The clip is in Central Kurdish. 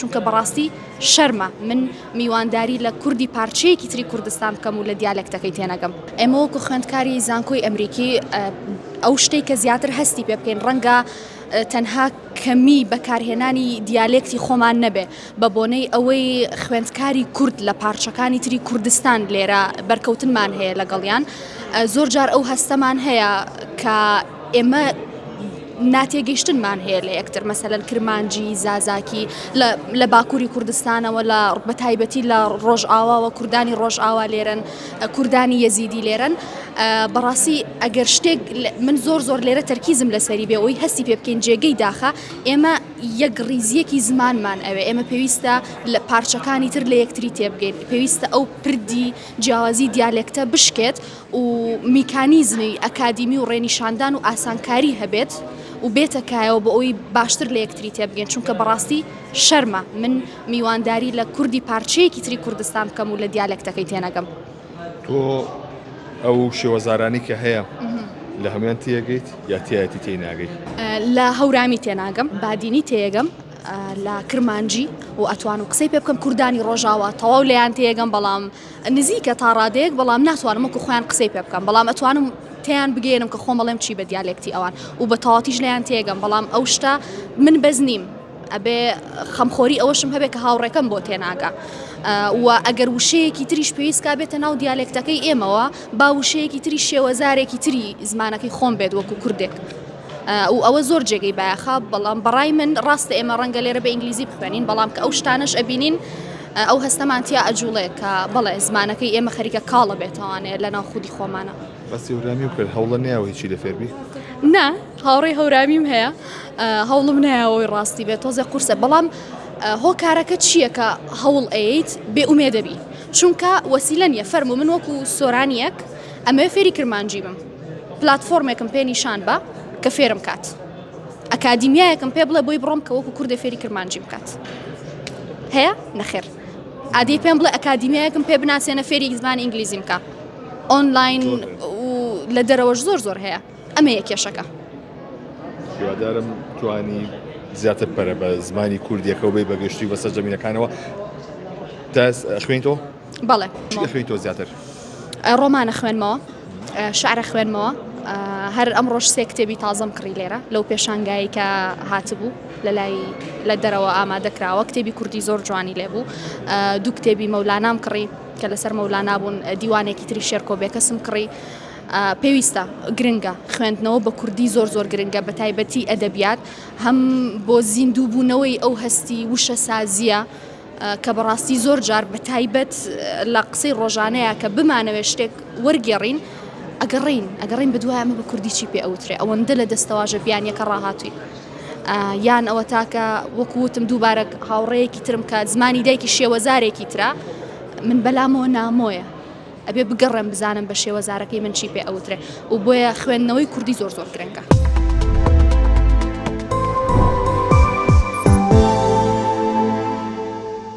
چونکە بەڕاستی شەرمە من میوانداری لە کوردی پارچەیەکی تری کوردستان بکەم و لە دیالێکتەکەی تێنەگەم. ئێمە وەکو خوێندکاری زانکۆی ئەمریکی ئەو شتەی کە زیاتر هەستی پێ بکەین ڕەنگە تەنها کەمی بەکارهێنانی دیالێکتی خۆمان نەبێ بە بۆنەی ئەوەی خوێندکاری کورد لە پارچەکانی تری کوردستان لێرە بەرکەوتنمان هەیە لەگەڵیان زۆر جار ئەو هەستەمان هەیە کە ئێمە ناتێگەیشتنمان هەیە لە یەکتر مەسەلەن کرمانجی زازاکی لە باکووری کوردستانەوە لە بەتایبەتی لە ڕۆژئاواوە کوردانی ڕۆژئاوا لێرن کوردانی یەزیدی لێرن بەڕاستی ئەگەر شتێک من زۆر زۆر لێرە تەرکیزم لەسەری بێ ئەوی هەستی پێ بکەین جێگەی داخە ئێمە یەک ڕیزیەکی زمانمان ئەوێ ئێمە پێویستە لە پارچەکانی تر لە یەکتری تێبگەین پێویستە ئەو پردی جیاوازی دیالێکتە بشکێت و میکانیزمی ئەکادیمی و ڕێنیشاندان و ئاسانکاری هەبێت و بێتە کایەوە بۆ ئەوی باشتر لە یەکتری تێبگەین چونکە بەڕاستی شەرمە من میوانداری لە کوردی پارچەیەکی تری کوردستان بکەم و لە دیالێکتەکەی تێنەگەم. تۆ ئەو شێوەزارانەی کە هەیە لە هەموویان تێگەیت یا تایەتی تێی ناگەیت؟ لە هەورامی تێناگەم، بادینی تێگەم، لە کرمانجی و ئەتوانم قسەی پێ بکەم کوردانی ڕۆژاوا تەواو لێیان تێگەم بەڵام نزیکە تا ڕادەیەک بەڵام ناتوانم وەکو خۆیان قسەی پێ بکەم بەڵام ئەتوانم تێیان بگەیەنم کە خۆم ئەڵێم چی بە دیالێکتی ئەوان و بە تەواوەتیش لێیان تێگەم بەڵام ئەو شتە من بەس نیم ئەبێ خەمخۆری ئەوەشم هەبێ کە هاوڕێکەم بۆ تێناگا و ئەگەر وشەیەکی تریش پێویست کا بێتە ناو دیالێکتەکەی ئێمەوە با وشەیەکی تری شێوەزارێکی تری زمانەکەی خۆم بێت وەکو کوردێک و ئەوە زۆر جێگەی بایەخە بەڵام بەڕای من ڕاستە ئێمە ڕەنگە لێرە بە ئینگلیزی بخوێنین بەڵام کە ئەو شتانەش ئەبینین ئەو هەستەمان تیا ئەجوڵێ کە بەڵێ زمانەکەی ئێمە خەریکە کاڵە بێتەوانێ لە ناو خودی خۆمانە. باسی هەورامی و کرد هەوڵە نەیاوە هیچی لێ فێربی؟ نا هاوڕێی هەورامیم هەیە هەوڵم نایەوەی ڕاستی بێت تۆزێ قورسە بەڵام هۆکارەکە چییە کە هەوڵ ئەیت بێ ئومێ دەبی چونکە وەسیلە نییە فەرموو من وەکو سۆرانیەک ئەمەوێ فێری کرمانجی بم پلاتفۆرمێکم پێ نیشان بە کە فێرم کات ئەکادیمیایەکم پێ بڵێ بۆی بڕۆم کە وەکو کوردێ فێری کرمانجیم کات هەیە نەخێر ئادی پێم بڵێ ئەکادیمیایەکم پێ بناسێنە فێری زمانی ئینگلیزیم کە ئۆنلاین و لە دەرەوەش زۆر زۆر هەیە ئەمەیە کێشەکە. هیوادارم توانی زیاتر پەرە بە زمانی کوردیەکە و بی بەگشتی و بە سەرجەمینەکانەوە تا خوێنیتەوە؟ بەڵێ. چی دەخوێنیتەوە زیاتر؟ ڕۆمان ئەخوێنمەوە، شعر ئەخوێنمەوە، هەر ئەمڕۆش سێ کتێبی تازەم کڕی لێرە لەو پێشانگایەی کە هاتبوو لە لای لە دەرەوە ئامادە کراوە کتێبی کوردی زۆر جوانی لێ بوو دوو کتێبی مەولانام کڕی کە لەسەر مەولانا بوون دیوانێکی تری شێرکۆ بێکەسم کڕی پێویستە گرنگە خوێندنەوە بە کوردی زۆر زۆر گرنگە بە تایبەتی ئەدەبیات هەم بۆ زیندووبوونەوەی ئەو هەستی وشەسازییە کە بەڕاستی زۆر جار بە تایبەت لە قسەی ڕۆژانەیە کە بمانەوێت شتێک وەرگێڕین ئەگەڕین ئەگەڕین بەدوای ئەمە بە کوردی چی پێ ئەوترێ ئەوەندە لە دەستەواژە بیانیەکە ڕاهاتوین یان ئەوە تاکە وەکو وتم دووبارە هاوڕێیەکی ترم کە زمانی دایکی شێوەزارێکی ترە من بەلامەوە نامۆیە ئەبێ بگەڕێم بزانم بە شێوەزارەکەی من چی پێ ئەوترێ و بۆیە خوێندنەوەی کوردی زۆر زۆر گرنگە.